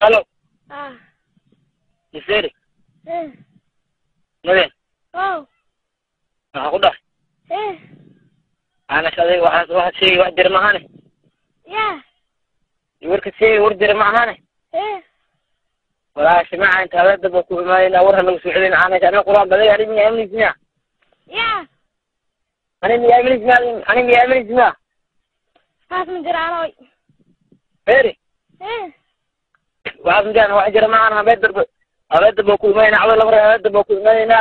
Halo. Ah. Miseri. Eh. Made. Oh. Maxaa ku dhac? Eh. Ana shalay waxaas sheegay wax jira maahane. Yeah. Warka sheegay war jira maahane. Eh. Walaashi maca inta hawada baa ku imaanayna war halagu soo celin aanay ana quraan baday ani miyaa aaminaysinya. Yeah. Ani miyaa aaminaysinya ani miyaa aaminaysinya. Haas ma jiraan oy. Feri. Eh. Waxaas ma jiraan wax jira maahane hawada baa ku imaanayna cawada laba hawada baa ku imaanayna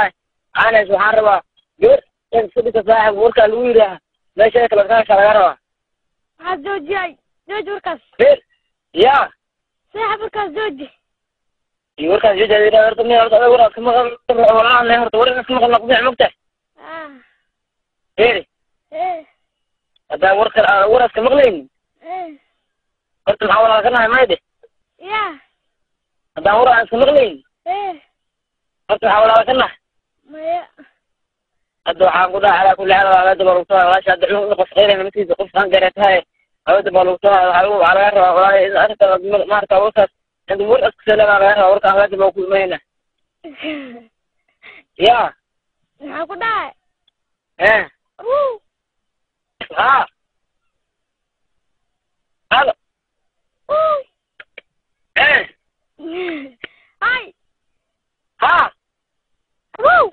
aanay waxaan rabaa gabar in iska dhisa saaxib warka lagu yidhaaha meesha kala kaasha laga rabaa. Waxaas joojiyay. Jooji warkaas. Fer. Ya. Saaxib warkaas jooji. Iyo warkaas jooji hadii horta miya horta adiga war iska maqal walaal horta war iska maqal noqday mogtahay. Ah. Feri. Eh. Haddaa warka war iska maqlayn. Eh. Horta maxaa walaal ka nahay mayde. Yeah. Haddaan war aan iska maqlayn. Eh. Horta maxaa walaal ka nahay. Maya. Hadda waxaan ku dhahay calaa kulli xaal hawada baa lagu soo walaasha hadda cunug qof qeyrayna matiisa qof aan garatahay hawada baa lagu soo waxaa laga rabaa walaal in arrinta maarata warkaas inta war iska salaama laga rabaa warka hawada baa ku imanayna. Ya. Maxaa ku dhahay? Eh. Wuu. Ha. Halo. Wuu. Eh. Hay. Ha. Wuu.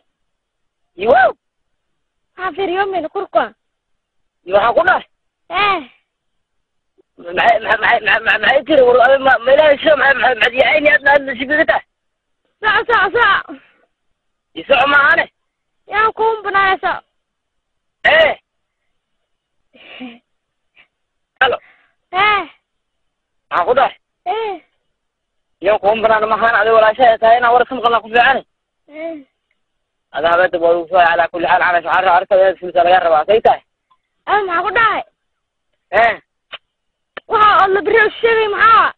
Iwow. Maxaa fiiriyo kurka? Iyo waxaan ku dhahay. Eh. Maxay maxay maxay maxay tiri war ma ma ilaahay soo maxay maxay maxay yaayni aadna aadna sibiga tahay. Soco soco soco. Isoco maahane. Yaan kuun banaaya soco. Eh. Halo. Eh. Maxaan ku dhahay. Eh. Yaan kuun banaan mahaan adiga walaashahay tahay inaan war iska maqalnaa ku fiicane. Eh. Hada hawada baa lagu soo calaa kulli xaal calash waxaan rabaa arrintaada inaad fulisaa laga rabaa say tahay. Ama maxaa ku dhahay? Eh. Waxa oo la beri u sheegay maxaa?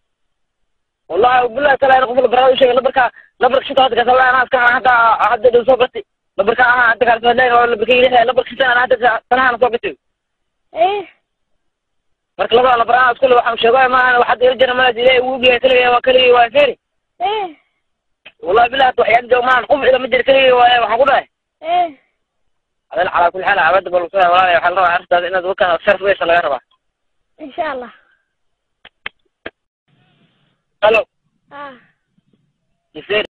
Wallahi billahi taala in qof la baraa u sheegay lambarka shita hadda kasoo anaa iska hadda hadda dhow soo gatay lambarka ahaa hadda kala soo leeyahay waa lambarka ilaahay lambarka shita anaa hadda sanahan soo gatay. Eh. Marka labada lambar anaa isku waxaan sheegay ma aha wax hadda ila jira ma ilaahay uu ogyahay kaliya waa kaliya waa feri. Eh. Wallahi billahi waxyaan joog maahan qof ila ma jira kaliya waa waxaan ku dhahay. Eh. Adal calaa kulli xaal hawada baa lagu soo walaal waxaa la rabaa arrintaada inaad warkaas sharaf u yeesha laga rabaa. Insha Allah. Halo. Ah. Miseri.